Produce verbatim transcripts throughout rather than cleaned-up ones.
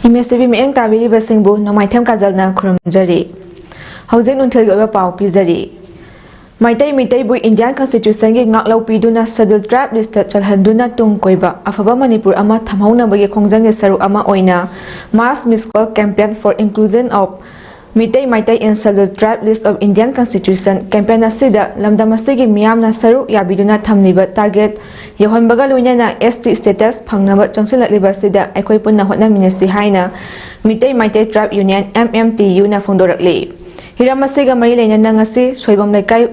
Image T V ꯃꯤꯠꯌꯦꯡ ꯇꯥꯕꯤꯔꯤꯕꯁꯤꯡꯕꯨ ꯅꯣꯡꯃꯥꯏꯊꯦꯝ ꯀꯥꯖꯜꯅ ꯈꯨꯔꯨꯝꯖꯔꯤ꯫ ꯍꯧꯖꯤꯛ ꯅꯨꯡꯊꯤꯜꯒꯤ ꯑꯣꯏꯕ ꯄꯥꯎ ꯄꯤꯖꯔꯤ꯫ ꯃꯩꯇꯩ ꯃꯤꯇꯩꯕꯨ Indian Constitution ꯒꯤ ꯉꯥꯛꯂꯧ ꯄꯤꯗꯨꯅ Scheduled Tribe list ꯇ ꯆꯜꯍꯟꯗꯨꯅ ꯇꯨꯡ ꯀꯣꯏꯕ ꯑꯐꯕ ꯃꯅꯤꯄꯨꯔ ꯑꯃ ꯊꯝꯍꯧꯅꯕꯒꯤ ꯈꯣꯡꯖꯪꯒꯤ ꯁꯔꯨꯛ ꯑꯃ ꯑꯣꯏꯅ Mass Miss Call Campaign for Inclusion of Meitei Meitei in Scheduled Tribe list of Indian Constitution campaign ꯑꯁꯤꯗ ꯂꯝꯗꯝ ꯑꯁꯤꯒꯤ ꯃꯤꯌꯥꯝꯅ ꯁꯔꯨꯛ ꯌꯥꯕꯤꯗꯨꯅ ꯊꯝꯂꯤꯕ target ꯌꯧꯍꯟꯕꯒ ꯂꯣꯏꯅꯅ S T status ꯐꯪꯅꯕ ꯆꯪꯁꯤꯜꯂꯛꯂꯤꯕ ꯑꯁꯤꯗ ꯑꯩꯈꯣꯏ ꯄꯨꯟꯅ ꯍꯣꯠꯅꯃꯤꯟꯅꯁꯤ ꯍꯥꯏꯅ Meitei Meitei Tribe Union, M M T U ꯅ ꯐꯣꯡꯗꯣꯔꯛꯂꯤ꯫ ꯍꯤꯔꯝ ꯑꯁꯤꯒ ꯃꯔꯤ ꯂꯩꯅꯅ ꯉꯁꯤ ꯁꯣꯏꯕꯝ ꯂꯩꯀꯥꯏ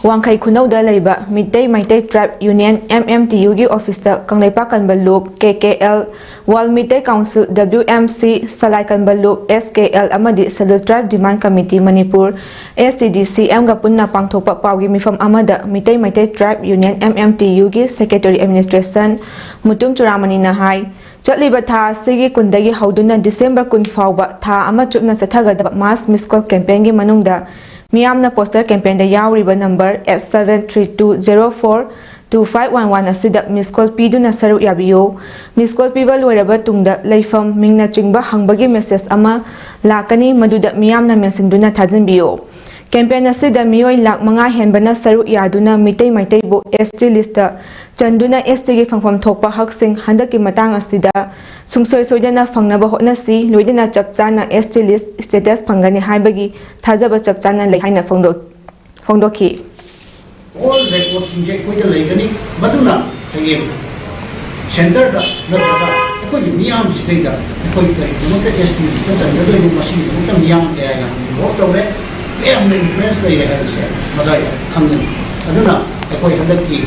ꯋꯥꯡꯈꯩ ꯈꯨꯅꯧꯗ ꯂꯩꯕ Meitei Meitei Tribe Union, M M T U ꯒꯤ office ꯇ ꯀꯪꯂꯩꯄꯥꯛ ꯀꯟꯕ ꯂꯨꯞ, K K L, World Meitei Council, W M C, ꯁꯂꯥꯏ ꯀꯟꯕ ꯂꯨꯞ, S K L, ꯑꯃꯗꯤ Scheduled Tribe Demand Committee Manipur, S T D C M ꯒ ꯄꯨꯟꯅ ꯄꯥꯡꯊꯣꯛꯄ ꯄꯥꯎꯒꯤ ꯃꯤꯐꯝ ꯑꯃꯗ Meitei Meitei Tribe Union, M M T U ꯒꯤ Secretary Administration ꯃꯨꯇꯨꯝ ꯆꯨꯔꯥꯃꯅꯤꯅ ꯍꯥꯏ, ꯆꯠꯂꯤꯕ ꯊꯥ ꯑꯁꯤꯒꯤ ꯀꯨꯟꯗꯒꯤ ꯍꯧꯗꯨꯅ December ꯀꯨꯟ ꯐꯥꯎꯕ ꯊꯥ ꯑꯃ ꯆꯨꯞꯅ ꯆꯠꯊꯒꯗꯕ Mass Miss Call Campaign ꯒꯤ ꯃꯅꯨꯡꯗ ꯃꯤꯌꯥꯝꯅ poster campaign ꯗ ꯌꯥꯎꯔꯤꯕ number eight seven three two zero four two five one one ꯑꯁꯤꯗ miss call ꯄꯤꯗꯨꯅ ꯁꯔꯨꯛ ꯌꯥꯕꯤꯌꯨ꯫ Miss call ꯄꯤꯕ ꯂꯣꯏꯔꯕ ꯇꯨꯡꯗ ꯂꯩꯐꯝ, ꯃꯤꯡꯅꯆꯤꯡꯕ ꯍꯪꯕꯒꯤ message ꯑꯃ ꯂꯥꯛꯀꯅꯤ, ꯃꯗꯨꯗ ꯃꯤꯌꯥꯝꯅ ꯃꯦꯟꯁꯤꯟꯗꯨꯅ ꯊꯥꯖꯤꯟꯕꯤꯌꯨ꯫ Campaign ꯑꯁꯤꯗ ꯃꯤꯑꯣꯏ ꯂꯥꯈ ꯃꯉꯥ ꯍꯦꯟꯕꯅ ꯁꯔꯨꯛ ꯌꯥꯗꯨꯅ ꯃꯤꯇꯩ ꯃꯩꯇꯩꯕꯨ S T list ꯇ ꯆꯟꯗꯨꯅ S T ꯒꯤ ꯐꯪꯐꯝ ꯊꯣꯛꯄ ꯍꯛꯁꯤꯡ ꯍꯟꯗꯛꯀꯤ ꯃꯇꯥꯡ ꯑꯁꯤꯗ ꯁꯨꯡꯁꯣꯏ ꯁꯣꯏꯗꯅ ꯐꯪꯅꯕ ꯍꯣꯠꯅꯁꯤ, ꯂꯣꯏꯅꯅ ꯆꯞ ꯆꯥꯅ S T list status ꯐꯪꯒꯅꯤ ꯍꯥꯏꯕꯒꯤ ꯊꯥꯖꯕ ꯆꯞ ꯆꯥꯅ ꯂꯩ ꯍꯥꯏꯅ ꯐꯣꯡꯗꯣꯛ-, ꯐꯣꯡꯗꯣꯛꯈꯤ꯫ All record ꯁꯤꯡꯁꯦ ꯑꯩꯈꯣꯏꯗ ꯂꯩꯒꯅꯤ, ꯃꯗꯨꯅ ꯍꯌꯦꯡ centre ꯗ ꯅꯠꯇ꯭ꯔꯒ ꯑꯩꯈꯣꯏꯒꯤ ꯃꯤꯌꯥꯝꯁꯤꯗꯩꯗ ꯑꯩꯈꯣꯏ ꯀꯔꯤꯒꯤꯗꯃꯛꯇ S T list ꯇ ꯆꯟꯒꯗꯣꯏꯅꯣ, ꯃꯁꯤꯒꯤꯗꯃꯛꯇ ꯃꯤꯌꯥꯝ ꯀꯌꯥ ꯌꯥꯝꯅ involve ꯇꯧꯔꯦ, ꯀꯌꯥꯝꯅ influence ꯂꯩꯔꯦ ꯍꯥꯏꯕꯁꯦ ꯃꯗꯥꯏꯗ ꯈꯪꯒꯅꯤ꯫ ꯑꯗꯨꯅ ꯑꯩꯈꯣꯏ ꯍꯟꯗꯛꯀꯤ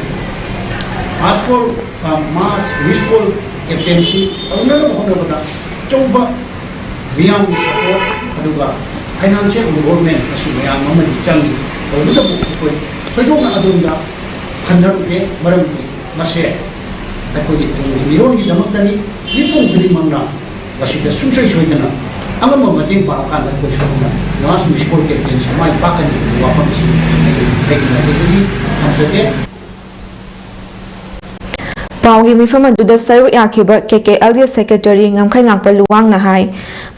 mass call, ꯑ, mass miss call campaign ꯁꯤ ꯇꯧꯅꯅꯕ ꯍꯣꯠꯅꯕꯗ ꯑꯆꯧꯕ ꯃꯤꯌꯥꯝꯒꯤ support ꯑꯗꯨꯒ financial involvement ꯃꯁꯤ ꯃꯌꯥꯝ ꯑꯃꯗꯤ ꯆꯪꯏ꯫ ꯇꯧꯕꯇꯕꯨ ꯑꯩꯈꯣꯏ ꯊꯣꯏꯗꯣꯛꯅ ꯑꯗꯣꯝꯗ ꯈꯟꯊꯔꯨꯗꯦ, ꯃꯔꯝꯗꯤ ꯃꯁꯦ ꯑꯩꯈꯣꯏꯒꯤ ꯇꯨꯡꯒꯤ ꯃꯤꯔꯣꯜꯒꯤꯗꯃꯛꯇꯅꯤ꯫ ꯃꯤꯄꯨꯝ ꯈꯨꯗꯤꯡꯃꯛꯅ ꯃꯁꯤꯗ ꯁꯨꯡꯁꯣꯏ ꯁꯣꯏꯗꯅ ꯑꯉꯝꯕ ꯃꯇꯦꯡ ꯄꯥꯡꯉꯀꯥꯟꯗ ꯑꯩꯈꯣꯏ ꯁꯣꯏꯗꯅ ꯂꯥꯁ ꯃꯤꯁ ꯀꯣꯜ ꯀꯦꯝꯄꯦꯟꯁꯤ ꯃꯥꯏ ꯄꯥꯛꯀꯅꯤ ꯍꯥꯏꯕ ꯋꯥꯐꯝꯁꯤ ꯑꯩꯒꯤ ꯑꯩꯒꯤ ꯃꯥꯏꯀꯩꯗꯒꯤ ꯊꯝꯖꯒꯦ꯫ ꯄꯥꯎꯒꯤ ꯃꯤꯐꯝ ꯑꯗꯨꯗ ꯁꯔꯨꯛ ꯌꯥꯈꯤꯕ ꯀꯦ ꯀꯦ ꯑꯦꯜꯒꯤ ꯁꯦꯀ꯭ꯔꯦꯇꯔꯤ ꯉꯝꯈꯩ ꯉꯥꯛꯄ ꯂꯨꯋꯥꯡꯅ ꯍꯥꯏ,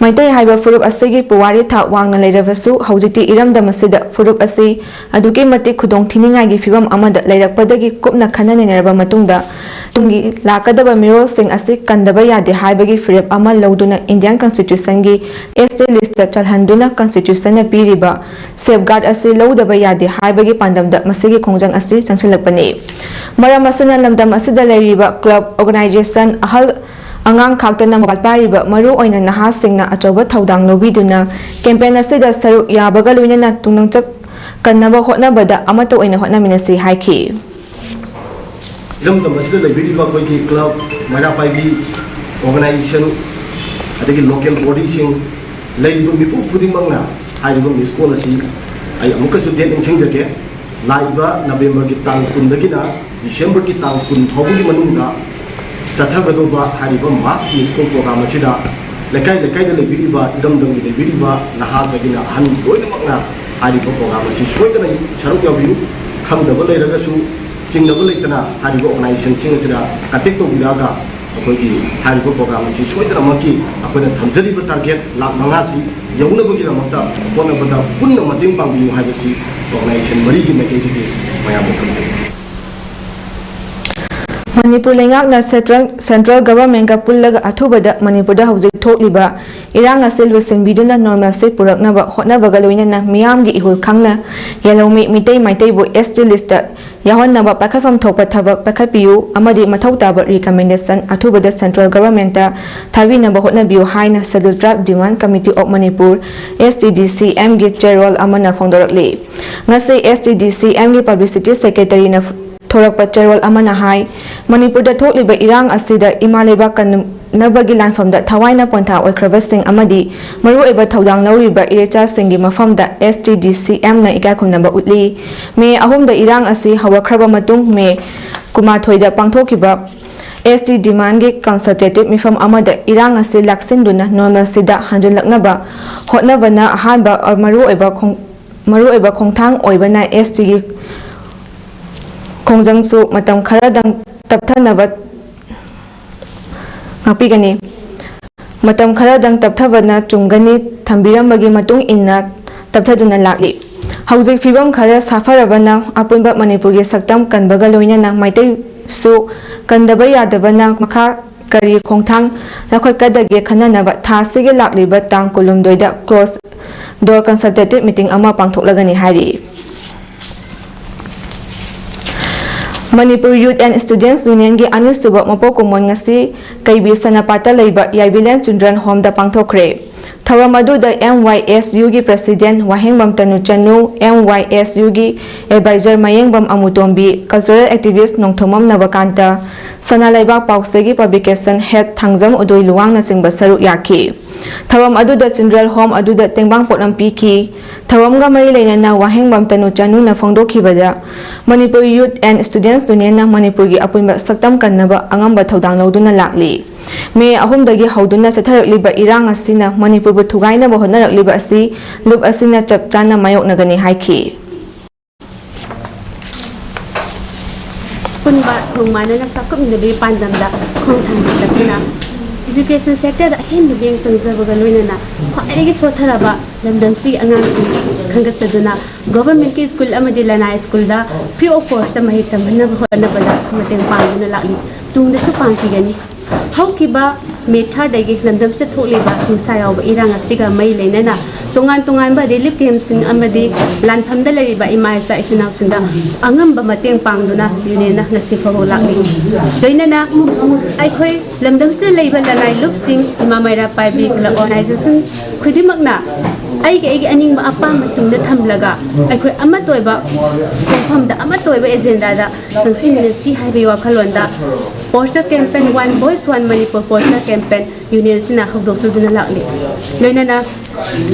ꯃꯩꯇꯩ ꯍꯥꯏꯕ ꯐꯨꯔꯨꯞ ꯑꯁꯤꯒꯤ ꯄꯨꯋꯥꯔꯤ ꯊꯥꯛ ꯋꯥꯡꯅ ꯂꯩꯔꯕꯁꯨ, ꯍꯧꯖꯤꯛꯇꯤ ꯏꯔꯝꯗꯝ ꯑꯁꯤꯗ ꯐꯨꯔꯨꯞ ꯑꯁꯤ ꯑꯗꯨꯛꯀꯤ ꯃꯇꯤꯛ ꯈꯨꯗꯣꯡ ꯊꯤꯅꯤꯡꯉꯥꯏꯒꯤ ꯐꯤꯕꯝ ꯑꯃꯗ ꯂꯩꯔꯛꯄꯗꯒꯤ ꯀꯨꯞꯅ ꯈꯟꯅ ꯅꯩꯅꯔꯕ ꯃꯇꯨꯡꯗ, ꯇꯨꯡꯒꯤ ꯂꯥꯛꯀꯗꯕ ꯃꯤꯔꯣꯜꯁꯤꯡ ꯑꯁꯤ ꯀꯟꯗꯕ ꯌꯥꯗꯦ ꯍꯥꯏꯕꯒꯤ ꯐꯤꯔꯦꯞ ꯑꯃ ꯂꯧꯗꯨꯅ ꯏꯟꯗꯤꯌꯥꯟ ꯀꯟꯁꯇꯤꯇ꯭ꯌꯨꯁꯟꯒꯤ ꯑꯦꯁ ꯇꯤ ꯂꯤꯁꯇ ꯆꯜꯍꯟꯗꯨꯅ ꯀꯟꯁꯇꯤꯇ꯭ꯌꯨꯁꯟꯅ ꯄꯤꯔꯤꯕ ꯁꯦꯐꯒꯥꯔꯗ ꯑꯁꯤ ꯂꯧꯗꯕ ꯌꯥꯗꯦ ꯍꯥꯏꯕꯒꯤ ꯄꯥꯟꯗꯝꯗ ꯃꯁꯤꯒꯤ ꯈꯣꯡꯖꯪ ꯑꯁꯤ ꯆꯪꯁꯤꯜꯂꯛꯄꯅꯤ꯫ ꯃꯔꯝ ꯑꯁꯤꯅ ꯂꯝꯗꯝ ꯑꯁꯤꯗ ꯂꯩꯔꯤꯕ ꯀ꯭ꯂꯕ, ꯑꯣꯔꯒꯅꯥꯏꯖꯦꯁꯟ, ꯑꯍꯜ ꯑꯉꯥꯡ ꯈꯥꯛꯇꯅ ꯃꯣꯕꯥꯏꯜ ꯄꯥꯏꯔꯤꯕ ꯃꯔꯨ ꯑꯣꯏꯅ ꯅꯍꯥꯁꯤꯡꯅ ꯑꯆꯧꯕ ꯊꯧꯗꯥꯡ ꯂꯧꯕꯤꯗꯨꯅ ꯀꯦꯝꯄꯦꯟ ꯑꯁꯤꯗ ꯁꯔꯨꯛ ꯌꯥꯕꯒ ꯂꯣꯏꯅꯅ ꯇꯨꯡꯅ ꯆꯠ ꯀꯟꯅꯕ ꯍꯣꯠꯅꯕꯗ ꯑꯃꯠꯇ ꯑꯣꯏꯅ ꯍꯣꯠꯅꯃꯤꯟꯅꯁꯤ ꯍꯥꯏꯈꯤ꯫ ꯏꯔꯝꯗꯝ ꯑꯁꯤꯗ ꯂꯩꯕꯤꯔꯤꯕ ꯑꯩꯈꯣꯏꯒꯤ ꯀ꯭ꯂꯕ, ꯃꯩꯔꯥ ꯄꯥꯏꯕꯤ ꯑꯣꯔꯒꯅꯥꯏꯖꯦꯁꯟ, ꯑꯗꯒꯤ ꯂꯣꯀꯦꯜ ꯕꯣꯗꯤꯁꯤꯡ, ꯂꯩꯔꯤꯕ ꯃꯤꯄꯨꯝ ꯈꯨꯗꯤꯡꯃꯛꯅ ꯍꯥꯏꯔꯤꯕ ꯃꯤꯁ ꯀꯣꯜ ꯑꯁꯤ ꯑꯩ ꯑꯃꯨꯛꯀꯁꯨ ꯗꯦꯠ ꯅꯤꯡꯁꯤꯡꯖꯒꯦ꯫ ꯂꯥꯛꯏꯕ ꯅꯕꯦꯝꯕꯔꯒꯤ ꯇꯥꯡ ꯀꯨꯟꯗꯒꯤꯅ ꯗꯤꯁꯦꯝꯕꯔꯒꯤ ꯇꯥꯡ ꯀꯨꯟ ꯐꯥꯎꯕꯒꯤ ꯃꯅꯨꯡꯗ ꯆꯠꯊꯒꯗꯧꯕ ꯍꯥꯏꯔꯤꯕ ꯃꯥꯁ ꯃꯤꯁ ꯀꯣꯜ ꯄ꯭ꯔꯣꯒ꯭ꯔꯥꯝ ꯑꯁꯤꯗ ꯂꯩꯀꯥꯏ ꯂꯩꯀꯥꯏꯗ ꯂꯩꯕꯤꯔꯤꯕ, ꯏꯔꯝꯗꯝꯒꯤ ꯂꯩꯕꯤꯔꯤꯕ ꯅꯍꯥꯗꯒꯤꯅ ꯑꯍꯟ ꯂꯣꯏꯅꯃꯛꯅ ꯍꯥꯏꯔꯤꯕ ꯄ꯭ꯔꯣꯒ꯭ꯔꯥꯝ ꯑꯁꯤ ꯁꯣꯏꯗꯅ ꯁꯔꯨꯛ ꯌꯥꯕꯤꯌꯨ꯫ ꯈꯪꯗꯕ ꯂꯩꯔꯒꯁꯨ ꯆꯤꯡꯅꯕ ꯂꯩꯇꯅ ꯍꯥꯏꯔꯤꯕ ꯑꯣꯔꯒꯅꯥꯏꯖꯦꯁꯟꯁꯤꯡ ꯑꯁꯤꯗ ꯀꯟꯇꯦꯛ ꯇꯧꯕꯤꯔꯛꯑꯒ ꯑꯩꯈꯣꯏꯒꯤ ꯍꯥꯏꯔꯤꯕ ꯄ꯭ꯔꯣꯒ꯭ꯔꯥꯝ ꯑꯁꯤ ꯁꯣꯏꯗꯅꯃꯛꯀꯤ ꯑꯩꯈꯣꯏꯅ ꯊꯝꯖꯔꯤꯕ ꯇꯥꯔꯒꯦꯠ ꯂꯥꯈ ꯃꯉꯥꯁꯤ ꯌꯧꯅꯕꯒꯤꯗꯃꯛꯇ ꯍꯣꯠꯅꯕꯗ ꯄꯨꯟꯅ ꯃꯇꯦꯡ ꯄꯥꯡꯕꯤꯌꯨ ꯍꯥꯏꯕꯁꯤ ꯑꯣꯔꯒꯅꯥꯏꯖꯦꯁꯟ ꯃꯔꯤꯒꯤ ꯃꯥꯏꯀꯩꯗꯒꯤ ꯃꯌꯥꯝꯗ ꯊꯝꯖꯔꯤ꯫ ꯃꯅꯤꯄꯨꯔ ꯂꯩꯉꯥꯛꯅ ꯁꯦꯟꯇ꯭ꯔꯦꯜ ꯁꯦꯟꯇ꯭ꯔꯦꯜ ꯒꯚꯔꯟꯃꯦꯟꯠꯀ ꯄꯨꯜꯂꯒ ꯑꯊꯨꯕꯗ ꯃꯅꯤꯄꯨꯔꯗ ꯍꯧꯖꯤꯛ ꯊꯣꯛꯂꯤꯕ ꯏꯔꯥꯡ ꯑꯁꯤ ꯂꯣꯏꯁꯤꯟꯕꯤꯗꯨꯅ ꯅꯣꯔꯃꯦꯜꯁꯤ ꯄꯨꯔꯛꯅꯕ ꯍꯣꯠꯅꯕꯒ ꯂꯣꯏꯅꯅ ꯃꯤꯌꯥꯝꯒꯤ ꯏꯍꯨꯜ ꯈꯪꯅ ꯌꯦꯜꯍꯧꯃꯤ ꯃꯤꯇꯩ ꯃꯩꯇꯩꯕꯨ ꯑꯦꯁ ꯇꯤ ꯂꯤꯁꯇ ꯌꯥꯎꯍꯟꯅꯕ ꯄꯥꯏꯈꯠꯐꯝ ꯊꯣꯛꯄ ꯊꯕꯛ ꯄꯥꯏꯈꯠꯄꯤꯌꯨ ꯑꯃꯗꯤ ꯃꯊꯧ ꯇꯥꯕ ꯔꯤꯀꯃꯦꯟꯗꯦꯁꯟ ꯑꯊꯨꯕꯗ ꯁꯦꯟꯇ꯭ꯔꯦꯜ ꯒꯚꯔꯟꯃꯦꯟꯠꯇ ꯊꯥꯕꯤꯅꯕ ꯍꯣꯠꯅꯕꯤꯌꯨ ꯍꯥꯏꯅ schedule tribe demand committee of Manipur, S T D ꯁꯤ ꯑꯦꯝꯒꯤ ꯆꯦꯔꯣꯜ ꯑꯃꯅ ꯐꯣꯡꯗꯣꯔꯛꯂꯤ꯫ ꯉꯁꯤ ꯑꯦꯁ ꯇꯤ ꯗꯤ ꯁꯤ ꯑꯦꯝꯒꯤ ꯄꯕ꯭ꯂꯤꯁꯤꯇꯤ ꯁꯦꯀ꯭ꯔꯦꯇꯔꯤꯅ ꯊꯣꯔꯛꯄ ꯆꯦꯔꯣꯜ ꯑꯃꯅ ꯍꯥꯏ, ꯃꯅꯤꯄꯨꯔꯗ ꯊꯣꯛꯂꯤꯕ ꯏꯔꯥꯡ ꯑꯁꯤꯗ ꯏꯃꯥ ꯂꯩꯕꯥꯛ ꯀꯟꯅꯕꯒꯤ ꯂꯥꯟꯐꯝꯗ ꯊꯋꯥꯏꯅ ꯄꯣꯟꯊꯥ ꯑꯣꯏꯈ꯭ꯔꯕꯁꯤꯡ ꯑꯃꯗꯤ ꯃꯔꯨꯑꯣꯏꯕ ꯊꯧꯗꯥꯡ ꯂꯧꯔꯤꯕ ꯏꯔꯩꯆꯥꯁꯤꯡꯒꯤ ꯃꯐꯝꯗ ꯑꯦꯁ ꯇꯤ ꯗꯤ ꯁꯤ ꯑꯦꯝꯅ ꯏꯀꯥꯏꯈꯨꯝꯅꯕ ꯎꯠꯂꯤ꯫ ꯃꯦ ꯑꯍꯨꯝꯗ ꯏꯔꯥꯡ ꯑꯁꯤ ꯍꯧꯔꯛꯈ꯭ꯔꯕ ꯃꯇꯨꯡ ꯃꯦ ꯀꯨꯟꯃꯥꯊꯣꯏꯗ ꯄꯥꯡꯊꯣꯛꯈꯤꯕ ꯑꯦꯁ ꯇꯤ ꯗꯤꯃꯥꯟꯒꯤ ꯀꯟꯁꯜꯇꯦꯇꯤꯚ ꯃꯤꯐꯝ ꯑꯃꯗ ꯏꯔꯥꯡ ꯑꯁꯤ ꯂꯥꯛꯁꯤꯟꯗꯨꯅ ꯅꯣꯔꯃꯦꯜꯁꯤꯗ ꯍꯟꯖꯤꯜꯂꯛꯅꯕ ꯍꯣꯠꯅꯕꯅ ꯑꯍꯥꯟꯕ ꯃꯔꯨꯑꯣꯏꯕ ꯈꯣꯡ-, ꯃꯔꯨꯑꯣꯏꯕ ꯈꯣꯡꯊꯥꯡ ꯑꯣꯏꯕꯅ ꯑꯦꯁ ꯇꯤꯒꯤ ꯈꯣꯡꯖꯪꯁꯨ ꯃꯇꯝ ꯈꯔꯗꯪ ꯇꯞꯊꯅꯕ ꯉꯥꯛꯄꯤꯒꯅꯤ꯫ ꯃꯇꯝ ꯈꯔꯗꯪ ꯇꯞꯊꯕꯅ ꯆꯨꯝꯒꯅꯤ ꯊꯝꯕꯤꯔꯝꯕꯒꯤ ꯃꯇꯨꯡ ꯏꯟꯅ ꯇꯞꯊꯗꯨꯅ ꯂꯥꯛꯂꯤ꯫ ꯍꯧꯖꯤꯛ ꯐꯤꯕꯝ ꯈꯔ ꯁꯥꯐꯔꯕꯅ ꯑꯄꯨꯟꯕ ꯃꯅꯤꯄꯨꯔꯒꯤ ꯁꯛꯇꯝ ꯀꯟꯕꯒ ꯂꯣꯏꯅꯅ ꯃꯩꯇꯩꯁꯨ ꯀꯟꯗꯕ ꯌꯥꯗꯕꯅ ꯃꯈꯥ ꯀꯔꯤ ꯈꯣꯡꯊꯥꯡ ꯂꯧꯈꯠꯀꯗꯒꯦ ꯈꯟꯅꯅꯕ ꯊꯥ ꯑꯁꯤꯒꯤ ꯂꯥꯛꯂꯤꯕ ꯇꯥꯡ ꯀꯨꯟꯍꯨꯝꯗꯣꯏꯗ closed door consultative meeting ꯑꯃ ꯄꯥꯡꯊꯣꯛꯂꯒꯅꯤ ꯍꯥꯏꯔꯤ꯫ ꯃꯅꯤꯄꯨꯔ Youth and Students Unionꯒꯤ ꯑꯅꯤꯁꯨꯕ ꯃꯄꯣꯛ ꯀꯨꯝꯑꯣꯟ ꯉꯁꯤ ꯀꯩꯕꯤ ꯁꯅꯥꯄꯥꯠꯇ ꯂꯩꯕ ꯌꯥꯏꯕꯤꯂꯦꯟ Children Homeꯗ ꯄꯥꯡꯊꯣꯛꯈ꯭ꯔꯦ꯫ ꯊꯧꯔꯝ ꯑꯗꯨꯗ M Y S Uꯒꯤ President ꯋꯥꯍꯦꯡꯕꯝ ꯇꯅꯨꯆꯅꯨ, M Y S Uꯒꯤ Advisor ꯃꯌꯦꯡꯕꯝ ꯑꯃꯨꯇꯣꯝꯕꯤ, Cultural Activist ꯅꯣꯡꯊꯣꯝꯕꯝ ꯅꯕꯀꯥꯟꯇ, ꯁꯅꯥ ꯂꯩꯕꯥꯛ ꯄꯥꯎꯆꯦꯒꯤ Publication Head ꯊꯥꯡꯖꯝ ꯎꯗꯣꯏ ꯂꯨꯋꯥꯡꯅꯆꯤꯡꯕ ꯁꯔꯨꯛ ꯌꯥꯈꯤ꯫ ꯊꯧꯔꯝ ꯑꯗꯨꯗ Children Home ꯑꯗꯨꯗ ꯇꯦꯡꯕꯥꯡ ꯄꯣꯠꯂꯝ ꯄꯤꯈꯤ꯫ ꯊꯧꯔꯝꯒ ꯃꯔꯤ ꯂꯩꯅꯅ ꯋꯥꯍꯦꯡꯕꯝ ꯇꯅꯨꯆꯅꯨꯅ ꯐꯣꯡꯗꯣꯛꯈꯤꯕꯗ, ꯃꯅꯤꯄꯨꯔ Youth and Students Unionꯅ ꯃꯅꯤꯄꯨꯔꯒꯤ ꯑꯄꯨꯟꯕ ꯁꯛꯇꯝ ꯀꯟꯅꯕ ꯑꯉꯝꯕ ꯊꯧꯗꯥꯡ ꯂꯧꯗꯨꯅ ꯂꯥꯛꯂꯤ꯫ ꯃꯦ ꯑꯍꯨꯝꯗꯒꯤ ꯍꯧꯗꯨꯅ ꯆꯠꯊꯔꯛꯂꯤꯕ ꯏꯔꯥꯡ ꯑꯁꯤꯅ ꯃꯅꯤꯄꯨꯔꯕꯨ ꯊꯨꯒꯥꯏꯅꯕ ꯍꯣꯠꯅꯔꯛꯂꯤꯕ ꯑꯁꯤ ꯂꯨꯞ ꯑꯁꯤꯅ ꯆꯞ ꯆꯥꯅ ꯃꯥꯌꯣꯛꯅꯒꯅꯤ ꯍꯥꯏꯈꯤ꯫ ꯑꯄꯨꯟꯕ ꯅꯣꯡꯃꯥꯟꯅꯅ ꯆꯥꯎꯈꯠꯃꯤꯟꯅꯕꯒꯤ ꯄꯥꯟꯗꯝꯗ ꯈꯣꯡꯊꯥꯡ ꯁꯤꯗꯛꯇꯨꯅ education sectorꯗ ꯑꯍꯦꯟꯕ ꯃꯤꯠꯌꯦꯡ ꯆꯪꯖꯕꯒ ꯂꯣꯏꯅꯅ ꯈ꯭ꯋꯥꯏꯗꯒꯤ ꯁꯣꯠꯊꯔꯕ ꯂꯝꯗꯝꯁꯤꯒꯤ ꯑꯉꯥꯡꯁꯤꯡ ꯈꯟꯒꯠꯆꯗꯨꯅ governmentꯀꯤ school ꯑꯃꯗꯤ ꯂꯅꯥꯏ schoolꯗ free of cost ꯃꯍꯩ ꯇꯝꯍꯟꯅꯕ ꯍꯣꯠꯅꯕꯗ ꯃꯇꯦꯡ ꯄꯥꯡꯗꯨꯅ ꯂꯥꯛꯂꯤ꯫ ꯇꯨꯡꯗꯁꯨ ꯄꯥꯡꯈꯤꯒꯅꯤ꯫ ꯍꯧꯈꯤꯕ ꯃꯦ thirdꯗꯒꯤ ꯂꯝꯗꯝꯁꯤꯗ ꯊꯣꯛꯂꯤꯕ ꯍꯤꯡꯁꯥ ꯌꯥꯎꯕ ꯏꯔꯥꯡ ꯑꯁꯤꯒ ꯃꯔꯤ ꯂꯩꯅꯅ ꯇꯣꯉꯥꯟ ꯇꯣꯉꯥꯟꯕ relief campꯁꯤꯡ ꯑꯃꯗꯤ ꯂꯥꯟꯐꯝꯗ ꯂꯩꯔꯤꯕ ꯏꯃꯥ ꯏꯆꯥ ꯏꯆꯤꯟ ꯏꯅꯥꯎꯁꯤꯡꯗ ꯑꯉꯝꯕ ꯃꯇꯦꯡ ꯄꯥꯡꯗꯨꯅ unionꯅ ꯉꯁꯤ ꯐꯥꯎꯕ ꯂꯥꯛꯂꯤ꯫ ꯂꯣꯏꯅꯅ ꯑꯩꯈꯣꯏ ꯂꯝꯗꯝꯁꯤꯗ ꯂꯩꯕ ꯂꯅꯥꯏ ꯂꯨꯞꯁꯤꯡ, ꯏꯃꯥ ꯃꯩꯔꯥ ꯄꯥꯏꯕꯤ club organization ꯈꯨꯗꯤꯡꯃꯛꯅ ꯑꯩꯒꯤ ꯑꯩꯒꯤ ꯑꯅꯤꯡꯕ ꯑꯄꯥꯝꯕ ꯇꯨꯡꯗ ꯊꯝꯂꯒ ꯑꯩꯈꯣꯏ ꯑꯃꯠꯇ ꯑꯣꯏꯕ ꯈꯣꯡꯐꯝꯗ ꯑꯃꯠꯇ ꯑꯣꯏꯕ agendaꯗ ꯆꯪꯁꯤꯟꯃꯤꯟꯅꯁꯤ ꯍꯥꯏꯕꯒꯤ ꯋꯥꯈꯜꯂꯣꯟꯗ Poster campaign, One Voice One Manipur poster campaign union ꯑꯁꯤꯅ ꯍꯧꯗꯣꯛꯆꯗꯨꯅ ꯂꯥꯛꯂꯤ꯫ ꯂꯣꯏꯅꯅ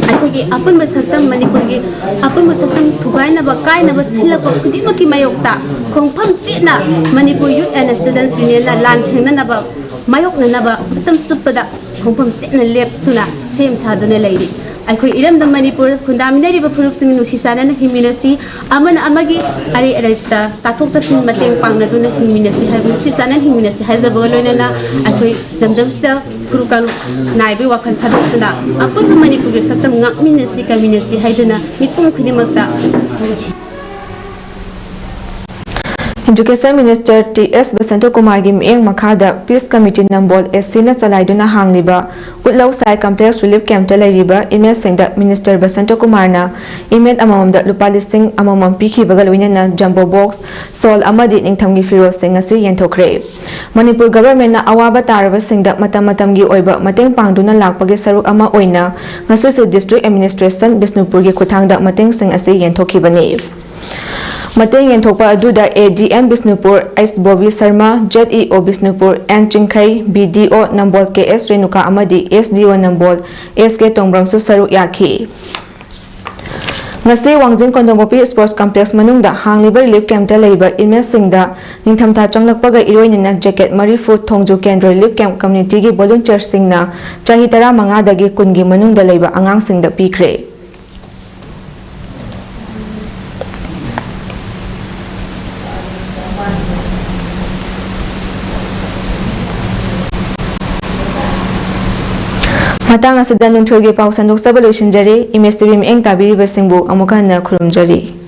ꯑꯩꯈꯣꯏꯒꯤ ꯑꯄꯨꯟꯕ ꯁꯛꯇꯝ, ꯃꯅꯤꯄꯨꯔꯒꯤ ꯑꯄꯨꯟꯕ ꯁꯛꯇꯝ ꯊꯨꯒꯥꯏꯅꯕ, ꯀꯥꯏꯅꯕ ꯁꯤꯜꯂꯛꯄ ꯈꯨꯗꯤꯡꯃꯛꯀꯤ ꯃꯥꯌꯣꯛꯇ ꯈꯣꯡꯐꯝ ꯆꯦꯠꯅ Manipur Youth and Students Unionꯅ ꯂꯥꯟ ꯊꯦꯡꯅꯅꯕ, ꯃꯥꯌꯣꯛꯅꯅꯕ ꯃꯇꯝ ꯆꯨꯞꯄꯗ ꯈꯣꯡꯐꯝ ꯆꯦꯠꯅ ꯂꯦꯞꯇꯨꯅ ꯁꯦꯝ ꯁꯥꯗꯨꯅ ꯂꯩꯔꯤ꯫ ꯑꯩꯈꯣꯏ ꯏꯔꯝꯗꯝ ꯃꯅꯤꯄꯨꯔ ꯈꯨꯟꯗꯥꯃꯤꯟꯅꯔꯤꯕ ꯐꯨꯔꯨꯞꯁꯤꯡ ꯅꯨꯡꯁꯤ ꯆꯥꯟꯅꯅ ꯍꯤꯡꯃꯤꯟꯅꯁꯤ, ꯑꯃꯅ ꯑꯃꯒꯤ ꯑꯔꯩ ꯑꯔꯩꯇ ꯇꯥꯊꯣꯛ ꯇꯥꯁꯤꯟ ꯃꯇꯦꯡ ꯄꯥꯡꯅꯗꯨꯅ ꯍꯤꯡꯃꯤꯟꯅꯁꯤ ꯍꯥꯏꯕ, ꯅꯨꯡꯁꯤ ꯆꯥꯟꯅꯅ ꯍꯤꯡꯃꯤꯟꯅꯁꯤ ꯍꯥꯏꯖꯕꯒ ꯂꯣꯏꯅꯅ ꯑꯩꯈꯣꯏ ꯂꯝꯗꯝꯁꯤꯗ ꯐꯨꯔꯨ ꯀꯥꯡꯂꯨꯞ ꯅꯥꯏꯕꯒꯤ ꯋꯥꯈꯜ ꯊꯥꯗꯣꯛꯇꯨꯅ ꯑꯄꯨꯟꯕ ꯃꯅꯤꯄꯨꯔꯒꯤ ꯁꯛꯇꯝ ꯉꯥꯛꯃꯤꯟꯅꯁꯤ, ꯀꯟꯃꯤꯟꯅꯁꯤ ꯍꯥꯏꯗꯨꯅ ꯃꯤꯄꯨꯝ ꯈꯨꯗꯤꯡꯃꯛꯇ ꯍꯥꯏꯖꯔꯤ꯫ Education Minister ꯇꯤ ꯑꯦꯁ ꯕꯁꯟꯇ ꯀꯨꯃꯥꯔꯒꯤ ꯃꯤꯠꯌꯦꯡ ꯃꯈꯥꯗ Peace Committee ꯅꯝꯕꯣꯜ ꯑꯦ ꯁꯤꯅ ꯆꯂꯥꯏꯗꯨꯅ ꯍꯥꯡꯂꯤꯕ ꯎꯠꯂꯧ ꯁꯥꯏ Complex Relief Campꯇ ꯂꯩꯔꯤꯕ inmateꯁꯤꯡꯗ Minister ꯕꯁꯟꯇ ꯀꯨꯃꯥꯔꯅ inmate ꯑꯃꯃꯝꯗ ꯂꯨꯄꯥ ꯂꯤꯁꯤꯡ ꯑꯃꯃꯝ ꯄꯤꯈꯤꯕꯒ ꯂꯣꯏꯅꯅ jumbo box, shawl ꯑꯃꯗꯤ ꯅꯤꯡꯊꯝꯒꯤ ꯐꯤꯔꯣꯜꯁꯤꯡ ꯑꯁꯤ ꯌꯦꯟꯊꯣꯛꯈ꯭ꯔꯦ꯫ ꯃꯅꯤꯄꯨꯔ governmentꯅ ꯑꯋꯥꯕ ꯇꯥꯔꯕꯁꯤꯡꯗ ꯃꯇꯝ ꯃꯇꯝꯒꯤ ꯑꯣꯏꯕ ꯃꯇꯦꯡ ꯄꯥꯡꯗꯨꯅ ꯂꯥꯛꯄꯒꯤ ꯁꯔꯨꯛ ꯑꯃ ꯑꯣꯏꯅ ꯉꯁꯤꯁꯨ District Administration ꯕꯤꯁꯅꯨꯄꯨꯔꯒꯤ ꯈꯨꯠꯊꯥꯡꯗ ꯃꯇꯦꯡꯁꯤꯡ ꯑꯁꯤ ꯌꯦꯟꯊꯣꯛꯈꯤꯕꯅꯤ꯫ ꯃꯇꯦꯡ ꯌꯦꯟꯊꯣꯛꯄ ꯑꯗꯨꯗ A D M Bishnupur H Bobby Sharma, Z E O Bishnupur N Chingkhei, B D O Nambol ꯀꯦ ꯑꯦꯁ ꯔꯦꯅꯨꯀꯥ ꯑꯃꯗꯤ ꯑꯦꯁ ꯗꯤ ꯑꯣ ꯅꯝꯕꯣꯜ ꯑꯦꯁ ꯀꯦ ꯇꯣꯡꯕ꯭ꯔꯝꯁꯨ ꯁꯔꯨꯛ ꯌꯥꯈꯤ꯫ ꯉꯁꯤ ꯋꯥꯡꯖꯤꯡ ꯀꯣꯟꯗꯣꯡꯕꯣꯄꯤ Sports Complex ꯃꯅꯨꯡꯗ ꯍꯥꯡꯂꯤꯕ relief campꯇ ꯂꯩꯕ inmateꯁꯤꯡꯗ ꯅꯤꯡꯊꯝꯊꯥ ꯆꯪꯂꯛꯄꯒ ꯏꯔꯣꯏꯅꯅ jacket ꯃꯔꯤꯐꯨ ꯊꯣꯡꯖꯨ ꯀꯦꯟꯗ꯭ꯔ relief camp committeeꯒꯤ volunteerꯁꯤꯡꯅ ꯆꯍꯤ ꯇꯔꯥꯃꯉꯥꯗꯒꯤ ꯀꯨꯟꯒꯤ ꯃꯅꯨꯡꯗ ꯂꯩꯕ ꯑꯉꯥꯡꯁꯤꯡꯗ ꯄꯤꯈ꯭ꯔꯦ꯫ ꯃꯇꯥꯡ ꯑꯁꯤꯗ ꯅꯨꯡꯊꯤꯜꯒꯤ ꯄꯥꯎ ꯁꯟꯗꯣꯛꯆꯕ ꯂꯣꯏꯁꯤꯟꯖꯔꯦ꯫ ꯏꯃꯦꯖ ꯇꯤ ꯚꯤ ꯃꯤꯠꯌꯦꯡ ꯇꯥꯕꯤꯔꯤꯕꯁꯤꯡꯕꯨ ꯑꯃꯨꯛ ꯍꯟꯅ ꯈꯨꯔꯨꯝꯖꯔꯤ꯫